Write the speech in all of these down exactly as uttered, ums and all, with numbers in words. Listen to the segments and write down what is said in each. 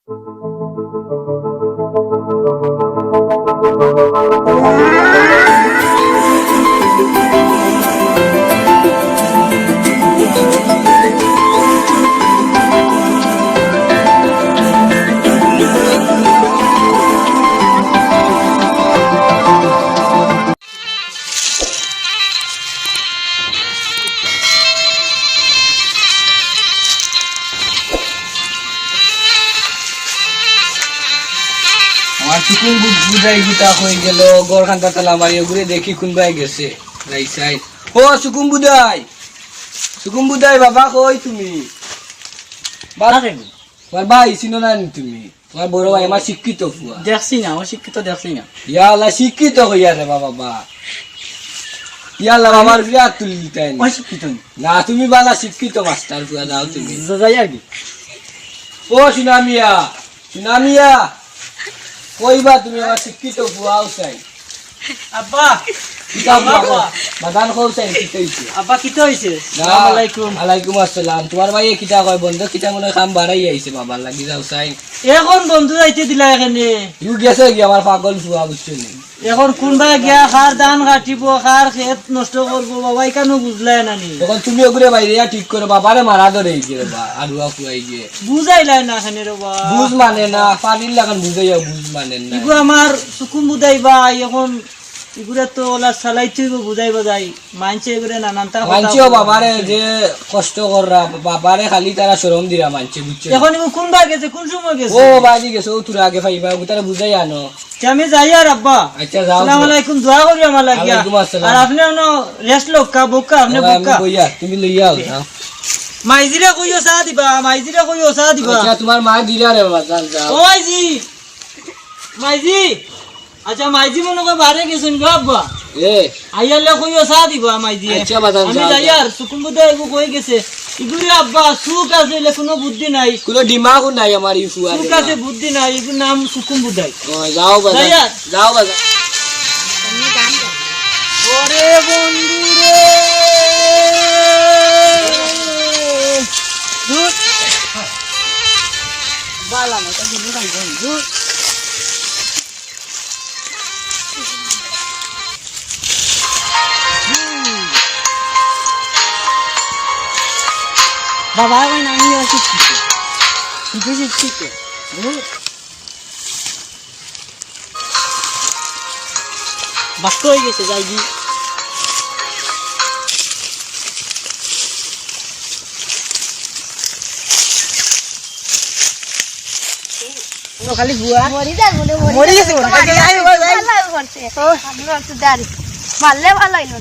আমার সুকুন বু-, বুদাই গুতা কই গেল, ঘর খান্তা তালা মারি, ওগুরে দেখি কুনবায় গেছে। যাই চাই। ও সুকুন বুদাই, সুকুন বুদাই বাবা, কই তুমি? বাবা, তোমার ভাই চিনো না নি তুমি? তোমার বড় ভাই আমার শিক্ষিত ফুয়া। দেখছি না, আমার শিক্ষিত দেখছি না। ইয়া আল্লাহ, শিক্ষিত কইয়া রে বাবা, বা। ইয়া আল্লাহ, বাবার বিয়া তুলি দিতাই না। অশিক্ষিত নি। না, তুমি বালা শিক্ষিত মাস্টার ফুয়া, যাও তুমি। যা-, যাই আর কি। ও সুনামিয়া, সুনামিয়া, কইবা তুমি আমার শিক্ষিত ফুয়াও চাই। আব্বা, কিতা আব্বা, বাবা? বাদান কও চাই, কিতা হইছে? আব্বা, কিতা হইছে? না। আসসালামু আলাইকুম। আলাইকুম আসসালাম। তোমার ভাইয়ে কিতা কয়? বন্ধু কিতা মনে কাম বাড়াই আইছে বাবার লাগি, যাও চাই। এখন বন্ধু যাইতে দিলা এখানে? ইউ গেছে কি আমার পাগল ফুয়া, বুঝছো নি? এখন কোনবায় গিয়া কার ধান কাটিবো, কার খেত নষ্ট করবো, বাবা, ইখানও বুঝলায় না নি? তখন তুমি ওগুরে বাইরে ইয়া ঠিক করো, বাবারে মারা ধরে গিয়ে রে বা, আরুয়া ফুয়াই গিয়ে। বুঝাইলায় না এখানে রে বা। বুঝ মানে না, পানির লাখান বুঝাইয়া বুঝ মানে না। ইগু আমার সুকুম বুদাই ভাই, এখন ইগুরে তো ওলা চালাইতে হইব, বুঝাই বুঝাই। মানছে এগুরে নানানটা কথা মানছেও কয়। বাবারে যে কষ্ট কররা, বাবারে খালি তারা শরম দিরা মানছে, বুঝছো? এখন ইগু কোনবায় গেছে, কোন সময় গেছে? ও বাজি গেছে, ও তোরা আগে পাইবা, ও তারা বুঝাই আনো। তে আমি যাই আর আব্বা। আচ্ছা, যাও, আসসালামু যাও। আলাইকুম, দোয়া করি আমার লাগিয়া। ওয়ালাইকুম আসসালাম। আর আপনে অনো rest লউক্কা, বউক্কা, আপনে ও, আমি বউক্কা। বইয়া, তুমি লইয়া আও, যাও। মাইজিরে কইও চা দিবা, মাইজিরে কইও চা দিবা। আচ্ছা, তোমার মা দিলা রে বাবা, যাও, যাও। ও মাইজি, মাইজি। আচ্ছা, মাইজি মনে কয় বারে গেছইন গো আব্বা। এ। আইয়ালে কইও চা দিবা মাইজি। আচ্ছা, বাজান, আমি যাও, যাই যাও। আর সুকুম বুদাই এগু কই গেছে। ইগুরে আব্বা, সুখ আছে, এলে কোনো বুদ্ধি নাই। কোনো দিমাগও নাই আমার ই ফুয়ার সুখ আছে, দিমাগ। বুদ্ধি নাই, ইগুর নাম সুকুম বুদাই। ও, যাও বাজান, যাই আর। যাও বাজান। ওরে বন্ধু রে। ধুর। বালা না, তা দিলে খাইব, ধুর। বাবা, এখন আমি শিক্ষিত। শিক্ষিত, শিক্ষিত। ধুর। বাক্য হয়ে গেছে, যাই গি। ও খালি বুয়া। মরি যার মনে মরি মরি গেছে মনে হয়। আল্লাহ করছে। ও। আল্লাহ করছে, দাঁড়ি। মারলে ভালো হইল।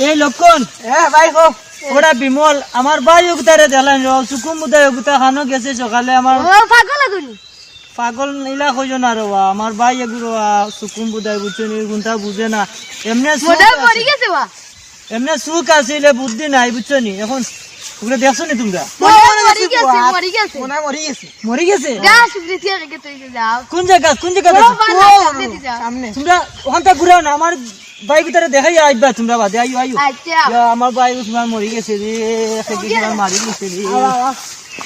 এই লক্ষণ। হ্যাঁ ভাই, কও। ওরা বিমল, আমার ভাই ওগুতারে দেখলাম রে, সুকুম বুদাই ওগুতা খানো গেছে সকালে আমার। ও পাগল এগুনি। পাগল ইলা কইও না রে বা, আমার ভাই এগু রে বা, সুকুম বুদাই বুঝছো নি, কোনটা বুঝে না। এমনে সুখ মোটা আছে। মরি গেছে বা। এমনে সুখ আছে, ইলে বুদ্ধি নাই, বুঝছো নি? এখন ওগুলো দেখছো নি তোমরা? মনে মনে মরি গেছে, মরি গেছে। মনে হয় মরি গেছে। মরি গেছে? গাছ উপরে থেকে রেখে তুই যাও। কোন জায়গা, কোন জায়গা ও, দেখছো? বাবা, ও, সামনে দিয়ে যাও। সামনে। তোমরা ওখানটা ঘুরাও না, আমার ভাই ভিতরে দেখাই আইবা তোমরা বাদে, আইও, আইও। আচ্ছা। ইয়া, আমার ভাই তোমার মরি গেছে রে, খেতে তোমার মারি গেছে রে। আও, আও, আও।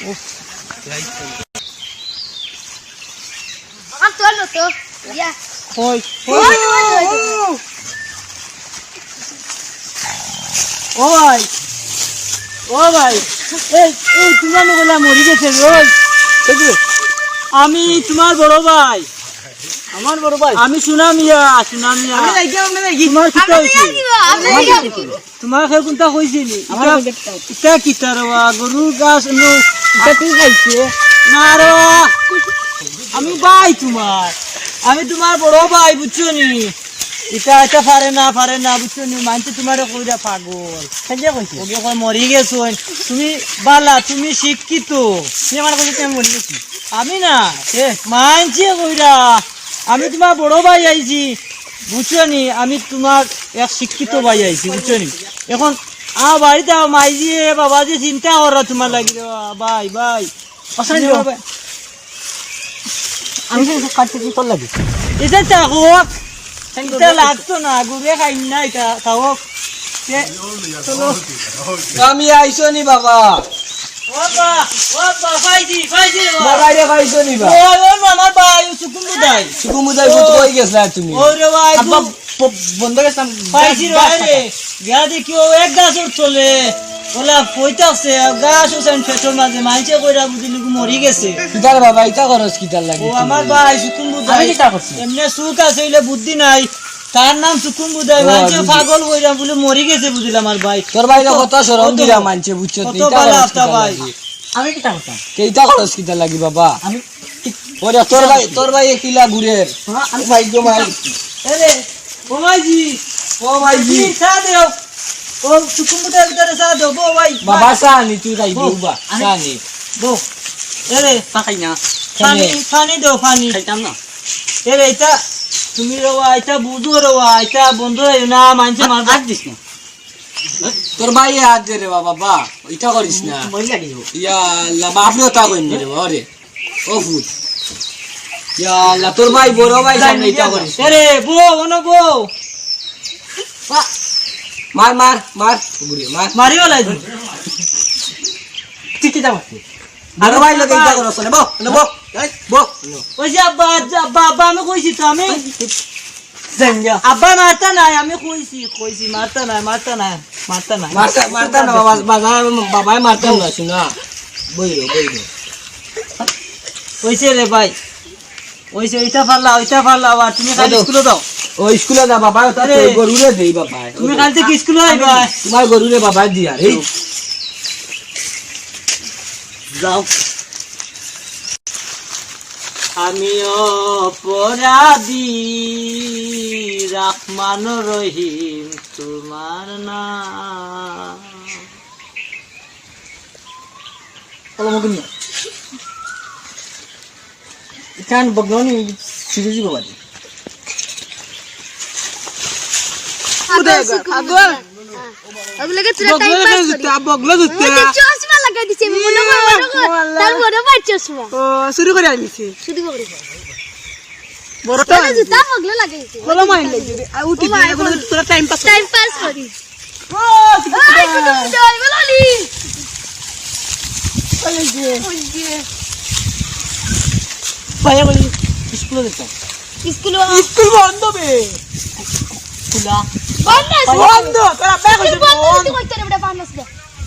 উফ। আর তোর মতো, ইয়া। কই? ওই, ওই, ওই, ওই। ও ভাই, ও ভাই, এই, এই, তোমার লোকেরা মরি গেছে রে, ওই। আমি তোমার বড় ভাই। আমার বড় ভাই। আমি সুনামিয়া, সুনামিয়া। আমি যাই গিয়া, আমি যাই গিয়া। তোমার কিতা হইছে? তোমার কেউ কোনটা কইছে নি? আমার ইটা, ইটা কিতা রে বা? গরুর গাছ নু। ইটা তুই খাইছে? না রে বা। আমি ভাই তোমার। আমি তোমার বড় ভাই, বুঝছো নি? ইটা, ইটা পারে না, পারে না, বুঝছো নি? মানছে তোমারে কইরা পাগল। কেনে কইছে? ওকে কয় মরি গেছো। তুমি বালা, তুমি শিক্ষিত। তুমি আমার কইছো আমি মরি গেছি। আমি না। এ। মানছে কইরা। আমি তোমার বড় ভাই আইছি। বুঝছো নি? আমি তোমার এক শিক্ষিত ভাই আইছি, বুঝছো নি? এখন আমার বাড়িত আও, মাইজিয়ে, বাবাজিয়ে চিন্তা কররা তোমার লাগি রে বা, ভাই, ভাই। আচ্ছা, তুমি নি বাবা। আমি তো কাটতে কি তোর লাগি? এটা থাকুক। এটা লাগতো না, গুড়ে খাই না এটা, থাকুক। কে? চলো। আমি আইছো নি বাবা? ও বা, ও বাবা, পাইছি, পাইছি রে ভাই। বাবারে পাইছো নি বা? ওই, ওই আমার ভাই, ও সুকুম বুদাই। সুকুম বুদাই, ভূত কই গেছলা তুমি? ওই রে ভাই, আব্বা, ভূত। ব-, বন্ধ গেছিলাম। পাইছি রে ভাই রে। গিয়া দেখি ও এক গাছর তলে। ওলা পইতাছে, গাছ ওছেন পেটর মাঝে, মানষে কইরা বুঝি লুকু মরি গেছে। কিতার বাবা, ইতা করস কিতার লাগি ও তুই? আমার ভাই, সুকুম বুদাই। আমি কিতা করছি? এমনে সুখ আছে, অইলে বুদ্ধি নাই। তার নাম সুকুম বুদাই, ও, মানষে বুঝি। পাগল কইরা বুলে মরি গেছে বুঝিল আমার ভাই। তোর ভাই তো কত শরম কত দিরা মানষে, বুঝছো? কত ইতা ভালা করস আফতা কিতার ভাই। লাগি? আমি কিতা করতাম? তে ইতা করস কিতার লাগি বাবা? আমি ওরে, তোর ভাই, তোর ভাই একিলা ঘুরের। হ্যাঁ, আমি ভাই গো মাই। এরে, ও ভাইজি। ও ভাইজি। চা দেও। ও সুকুম বুদাইর ভিতরে চা দেও, বউ ভাই। বাবা, চা নি, তুই খাই বউ, দিও বা, আমি চা নি। বউ। এরে, চা খাই না। পানি, কেনে? পানি দেও, পানি। খাইতাম না। এরে, ইতা, তুমি রে বা, ইতা বুঝো রে বা, ইতা বন্ধ অইও না, মানষে আর, মারবা। আর দিস না। তোর ভাই হাত দে রে বাবা, বা, ইটা করিস না। মহিলা দিব। ইয়া আল্লাহ, বাপরে ওটা কইনি রে বাবা রে। ও ফুট। ইয়া আল্লাহ, তোর ভাই, বড় ভাই সামনে ইটা করিস না। এরে, বউ, অনো বউ। মার, মার, মার, ঘুরে মার। মারিও লাই দিন। তুই কি যাবো? আরে ভাই, লোকে ইটা করো, চলে, বউ, নে, বউ, এই, বউ, নে। ওই যে আব্বা, আব্বা, আব্বা, আমি কইছি তো, আমি জান যা। আব্বা মারতা নাই, আমি কইছি, কইছি, মারতা নাই, মারতা নাই, মারতা নাই। মারতা, মারতা না, বাবা, বাবা, বাবায় মারতা না, শোনা। বইরো, বইরো। কইছে রে ভাই, কইছে, ওইটা ফালা, ওইটা ফালা, আবার তুমি কাল ওই তো। স্কুলে যাও। ও স্কুলে যা, বাবা, ওটা আরে। তো গরুরে দেই, বাবা। তুমি কাল থেকে স্কুলে আইবা। তোমার গরুরে বাবা দিয়া, এই। যাও। আমি অপরাধী, রহমান রহিম তোমার নাম। কলম ওখানে। এখান বগলনি সিরিজি বাবা। পাগল, পাগল। ওগুলোকে তোরা বগলা time pass লাগাই করি। দিতে, বগলা দিতে। ওই যে চশমা লাগাই দিছে, মনে কর, মনে কর। ও, আল্লাহ। তার বড় ভাই চশমা। ও, চুরি করে আনিছে। চুরি করে। বড় তো ওই যে আনিছে। জুতা বগলা লাগাই দিছে। বলো মাইন লাগছে। আর উঠি ও মাই, দিয়ে এখন এখন তোরা time pass কর। Time pass করি। ও, ওই, ওই, ওই, ওই, ওই, ওই। ওই যে। ওই যে। ভাইয়া বলি, স্কুলে যেতাম। স্কুল বন্ধ। স্কুল বন্ধ বে। খোলা। বন্ধ আছে। বন্ধ, তোরা ব্যাগ স্কুল হইছে বন্ধ বন্ধ। তুই কইতে রে বেটা পান আসলে।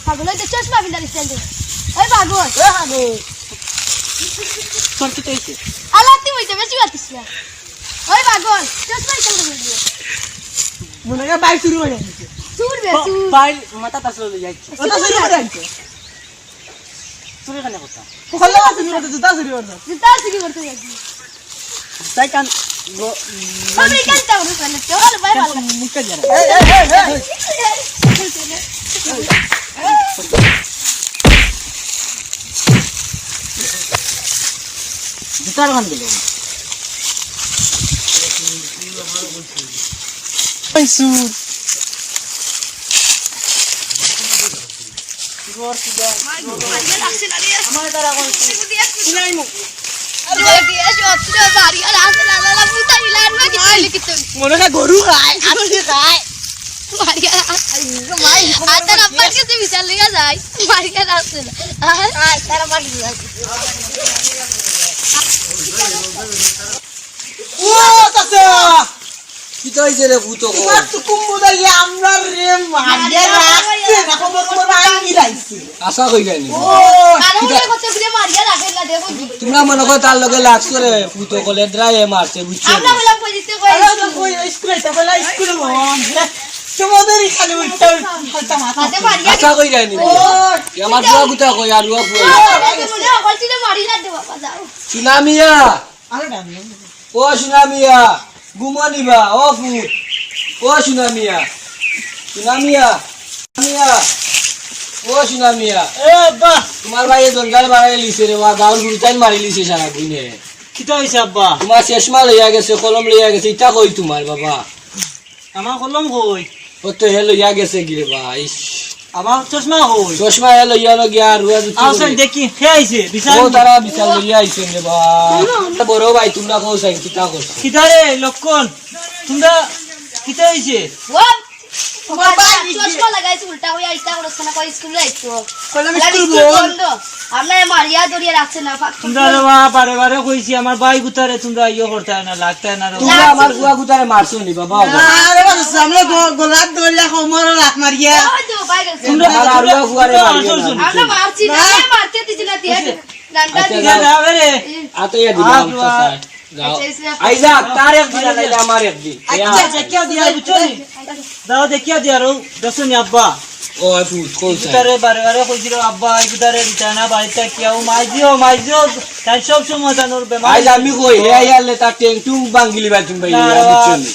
পাগল হইতে চশমা বিন্দার স্ট্যান্ডে। ওই পাগল। এ পাগল। তোর কি হইছে? আলাতি হইতে বেশি পাতিস না। ওই পাগল, চশমা স্ট্যান্ডে হইছে। মনে হয় বাইক চুরি করে আনছে। চুর বে, চুর। বাইক মাথা তাসলে যাইছে। ওটা চুরি করে আনছে। চুরি কেন করতাম? কল্লা চুরি করতে, জুতা চুরি করতে। জুতা চুরি করতে গেছি। তাই কান গো-, আমি কান চাউর ফেলে, চল, ভাই, ভালো। মুখে যারা। এই, এই, এই, এই। জুতার কান দিল। পাইছু। মনে হয় গরু খায়, আজকে খায়। আর তার আব্বার কাছে বিচার লিয়া যায়। মারিয়া রাখছে না। ও, চাচা! কিতা অইছে রে, ভূত কো? এবার তো কুম্ভ দাইয়া আমরা রে মারিয়া রাখছে, না খবর খবর আই মিলাইছে। আশা কইরানি। ও, আরে ওরে কত করে মারিয়া রাখে না, দেখো কি। তোমরা মনে করো তার লগে লাগছো রে, ভূত কলে ড্রাইয়ে মারছে, বুঝছো? আমরা বললাম কই দিতে কই। আরে তো কই স্কুলে, তা বলে স্কুলে মন। তোমাদের এখানে উঠতে উঠতে মাথা। মাঝে মারিয়া আশা কইরানি। ও, আমার বুয়া গুতা কই আর উয়া কই। ও, আরে মনে হয় বলছি যে মারি না দে বাবা, যাও। সুনামিয়া। আরে না, না। ও সুনামিয়া, ঘুমো নিবা, ও ফুত। ও সুনামিয়া, সুনামিয়া, সুনামিয়া, ও সুনামিয়া। এ আব্বা। তোমার ভাইয়ে জঞ্জাল বাড়াই লিছে রে বা, গাউর গুরুতাইন মারি লিছে সারা দিনে। কিতা অইছে আব্বা? তোমার চশমা লইয়া গেছে, কলম লইয়া গেছে, ইতা কই তোমার বাবা? আমার কলম কই? ও তো হে লইয়া গেছে গিরে ভাই। আমার চশমা কই? চশমা হে লইয়া লো গিয়া আর রুয়া জুতি আও করে। দেখি, কে আইছে? বিশাল। ও তারা বিশাল লইয়া আইছে রে ভাই। বড় ভাই, তোমরা কও চাই, কিতা করছো? কিতা রে লক্ষণ? তোমরা কিতা অইছে? বাবা, চশমা লাগাইছে, উল্টা অইয়া ইতা করছ না, কই স্কুল যাইতো। কইলাম স্কুল বন্ধ। আমরা মারিয়া ধরিয়া রাখছে না, ফাঁক তোমরা রে বা, বারে বারে কইছি, আমার ভাই গুতারে তোমরা ইয়ে করতায় না, লাগতায় না রে। তোমরা আমার ফুয়া গুতারে মারছো নি বাবা? আরে বাবা, আমরা গ-, গলাত ধরিয়া কোমরো লাত মারিয়া। ওই তো, ভাই গেছে। তোমরা আর আরুয়া ফুয়ারে মারিয়া না। আমরা মারছি না, না। আমরা মারতে দিছি না, দিয়া আচ্ছা, গানটা দিয়া যাও। যাও রে। আতে ইয়া দিবা, আচ্ছা, স্যার। যাও। আচ্ছা, আইজা, তার একদিন আর নাইলে আমার একদিন। আচ্ছা, আচ্ছা, দেখিয়া দিয়া, বুঝছো নি? যাও, দেখিয়া দিয়া, রো, দেখছো নি আব্বা? ও, আই ফুট, কোন স্যার? তারে বারে বারে কইছিল, "আব্বা, এই গুতারে দিতা না, বাড়িত থাকিয়া, ও মাইজিও, মাইজিও, তাই সব সময় জানোর বেমার।" আইজ আমি কই, হে আইয়ালে তার টেং টুং ভাঙ্গিলি বাই তুমি ভাই, না, বুঝছো নি?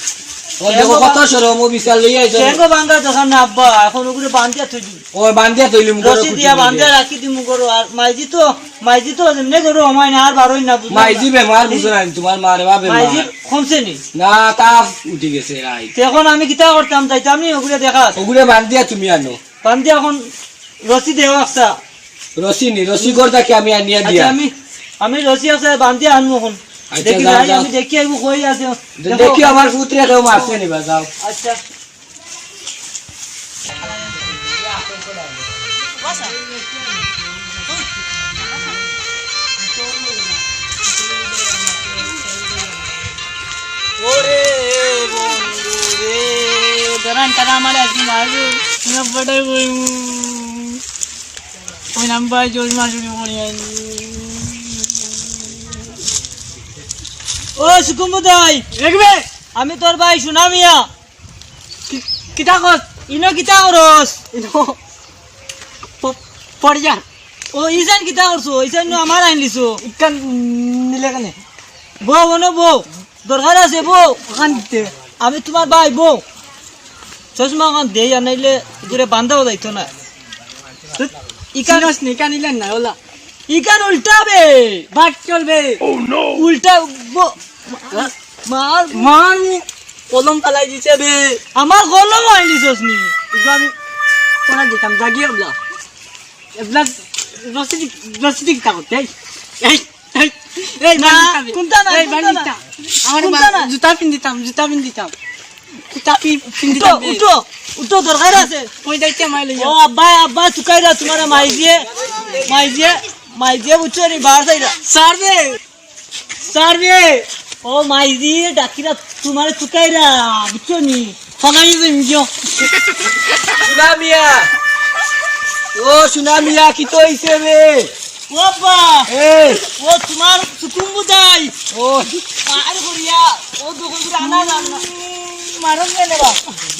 ও দেখো, কত শরম, ও বিশাল লইয়া আইছো। টেংও ভাঙ্গা দরকার না আব্বা, এখন ওগুলো বান্ধিয়া থই দিবি। ও বান্ধিয়া থইলি মুখর রশি দিয়া বান্ধিয়া রাখি দিমু গরু, আর মাইজি তো মাইজি তো যেমনে গরু হমায় না, আর বারোই না, বুঝলাম না। মাইজি বেমার, বুঝো না, তোমার মা রে বা বেমার। মাইজি কমছে নি? না, তাপ উঠি গেছে, রাইট। তে এখন আমি কিতা করতাম, যাইতাম নি ওগুলো দেখা? ওগুলো বান্ধিয়া তুমি আনো। বান্ধিয়া এখন রশি দেও একটা। রশি নি, রশি কর থাকি আমি আনিয়া আচ্ছা, দিয়া। আমি, আমি রশি আছে, বান্ধিয়া আনবো এখন। আচ্ছা, দেখি যাও, যাই, যাও। আমি দেখি আইবো, কই আছে। দে-, দেখো। দেখি আমার পুত্রে কেউ মারছে নি বা, যাও। আচ্ছা। ওরে বন্ধু রে, ধরান তারা আমার একদিন মারবে, না পড়ে বই। ওই নাম ভাই জোর মারবে পড়ে আনি। ও সুকুম্বু দাই, দেখবে? আমি তোর ভাই সুনামিয়া। কি-, কিতা কস? ইনো কিতা করস? ইনো প-, পড়িয়া। ও, ইসান কিতা করছো? ইসান নু আমার আইন লিছো। ইকান নিলে কেনে? বউ, অনো বউ। দরকার আছে, বউ। ওখান দিতে। আমি তোমার ভাই, বউ। চশমা ওখান দেই, আর নাইলে দূরে বান্ধাও যাইতো না। ইকান চিনস নি, ইকান ইলেন না, ওলা। ইকান উল্টা বে। বাট চলবে। উল্টা ব-, হ্যাঁ? মার। মার। কলম ফালাই দিছে বে। আমার কলম আইলিছস নি? ইগু আমি কোনা দিতাম, জাগি এবলা। এবলা রশিদি, রশিদি কিতা করতে? এই, এই, এই, এই, না, বান্ধিতা বে। কোনটা না, এই, কোনটা না? বান্ধিতা। আমার কোনটা মা-, না? জুতা পিন্দিতাম, জুতা পিন্দিতাম। জুতা পি-, পিন্দিতাম উঠো, বে। উঠো, উঠো, দরকার আছে। কই যাইতে মাই লইয়া? ও আব্বা, আব্বা, তুকাইরা তোমার মাইজিয়ে, মাইজিয়ে, মাইজিয়ে বুঝছো নি, বার যাইরা। স্যার বে। স্যার রে, ও মাইজি, ডাকিরা তোমারে তুকাইরা, বুঝছো নি? ফালাই দিম গিয়া। সুনামিয়া। ও সুনামিয়া, কিতা অইছে রে? ও আব্বা। এই। ও তোমার সুকুম্বু দাই। ও। আর করিয়া, ও দোকান করে আনা না, না। মারুন কেনে বা?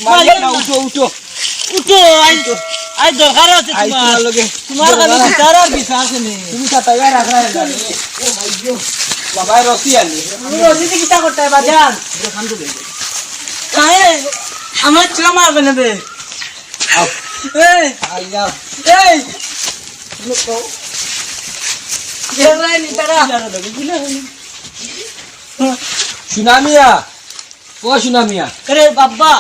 মারিও না, উঠো, উঠো। উঠো, আই, আই দরকার আছে আই তোমার। তোমার লগে তোমার খালি দরকার আছে। বিচার আর বিচার আছে নি। তুমি সাতাইয়া রাখা আছে। ও ভাই গো। বাবা, রশি আনি। তুমি রশি দিয়ে কিতা করতে বাজান? কাহে? আমার চুলা মারবে না বে। আও। এই। আইয়া। এই। এলাই নি তারা। সুনামিয়া। ও সুনামিয়া। আরে বাবা,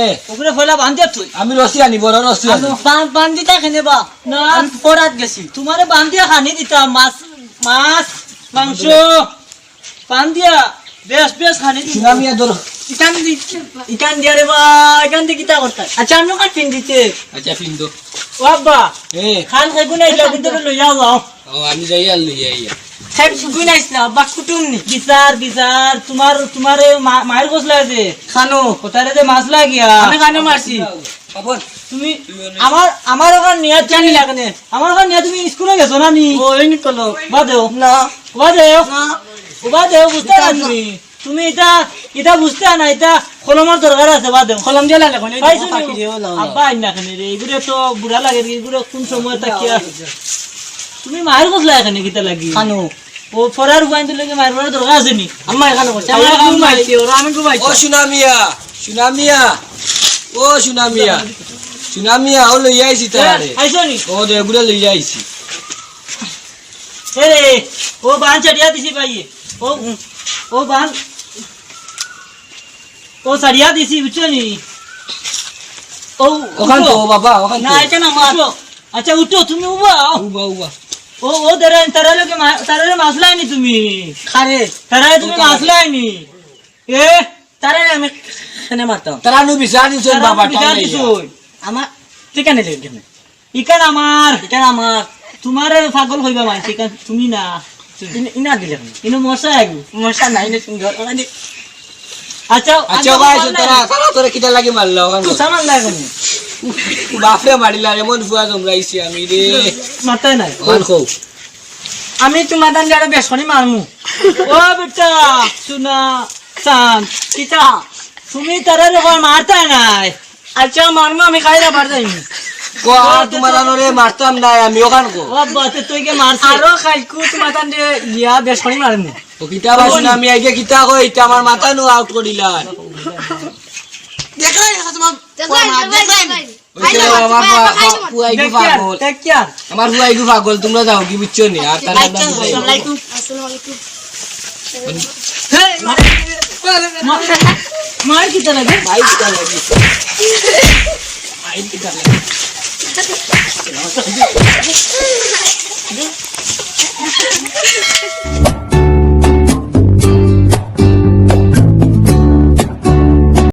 এ। ওগুলো ফেলা বান্ধিয়া তুই। আমি রশি আনি, বড় রশি আনি। বান-, বান্ধিতা কেনে বা? না। আমি পড়াত গেছি। তোমারে বান্ধিয়া খানি দিতাম, মাছ, মাছ, মাংস। বান্ধিয়া, বেশ, বেশ খানি দিতাম। সুনামিয়া ধরো। ইকান দি-, ইকান দিয়া রে বা, ইকান দি কিতা করতা? আচ্ছা, আমি ওখান পিন দিতে। আচ্ছা, পিন দো। ও আব্বা, এ। খান খাইবো না, ইলা ভিতরে লইয়া যাও। ও, আমি যাই আর লইয়া আইয়া। সাহেব, গুণ আইস না, আব্বা কুটুম নি। বিচার, বিচার, তোমার, তোমার এই মা-, মায়ের গোছ লাগে যে। খানো। কোথায় রে যে মাছ লাগিয়া? আমি খানো মারছি। খবর? তুমি আমার, আমার ওখান নিয়ে তুমি জানি লাগে নে। আমার ওখান নিয়ে তুমি স্কুলে গেছো না নি? ও, এই নিকলো। বাদেও। না। বাদেও। না। ও বাদেও, বুঝতে না তুমি। তুমি এটা, এটা বুঝতে না, এটা কলমর দরকার আছে, বাদেও। কলম দিয়ে লাগে, কোনে পাইছো নি? পাখি দিয়ে লাও, লাও। আব্বা, আইন না কেনে রে, এগুলো তো বুড়া লাগে রে, এগুলো কোন সময় তাকিয়া। তুমি মায়ের গোছ লাগে কেনে, কিতা লাগি? খানো। ও ফরার উবাইন তো লগে মারবার দরকার আছে নি? আম্মা এখানে বসে। আমার আমার ঘুম ঘুম আইছে, ওরা আমি ঘুম আইছে। ও সুনামিয়া, সুনামিয়া, ও সুনামিয়া, সুনামিয়া, ও লইয়া আইছি তারে। আইছো নি? ও দে, এগুলা লইয়া আইছি। এ রে, ও বান ছাড়িয়া দিছি ভাই। ও, ও বান। ও ছাড়িয়া দিছি, বুঝছো নি? ও, ওখান তো, উঠো। ও বাবা, ওখান না, তো। এটা না মার। উঠো। আচ্ছা, উঠো, তুমি উবা। উবা, উবা। ও, ও, তারা, তারা লোকে মা-, তারা লোকে মাছ লাইনি তুমি। খারে। তারা তুমি মাছ লাইনি। এ? তারা আমি কেনে মারতাম? তারা নু বিচার দিছইন তারা বাবা, বিচার টাইম দিছইন। আমার ঠিকানা লেগে গেছে। ইখান আমার। ইখান আমার। তোমারে পাগল কইবা মানষে, ইখান তুমি না। ইন-, ইনা দিলে কেনে? ইনো মশা আইবো। মশা নাই, ইনো সুন্দর। মানে আচ্ছা, আচ্ছা, আমি ভাই, বললাম তারা, না। তারা তোরে কিতা লাগি মারলা ওখান? তুই সামান লাগে কেনে? বাপরে মারিলা, এমন ফুয়া জমরাইছি আমি রে। মাথায় নাই। ওখান কও। আমি তোমার দান যারা বেশ করি মারমু। ও বেটা, শোনা, চান, কিতা? তুমি তারা রে কয় মারতায় নাই। আচ্ছা, মারমু আমি খাইরা বার যাইনি। কো, আর তোমার আনোরে মারতাম না আমি, ওখান কো। ও বাতে তুই কে মারছিস? আরো খাইকু তোমার দান যে ইয়া বেশ করি মারমু। ও কিতা বা শুনা, আমি আগে কিতা কই, ইটা আমার মাথা নু আউট করিলা। দেখলাই, দেখো তোমার দেখলাই, দেখলাই। ওই যে বাবা, বাবা, বাবা, ফুয়াইগু পাগল। Take care। আমার ফুয়াইগু পাগল, তোমরা যাও কি বুঝছো নি? আর তারা আচ্ছা, আসসালামু আলাইকুম। আসসালামু আলাইকুম। হেই, মার, মার, মার কিতা লাগে? মার কিতা লাগে? মার কিতা লাগে?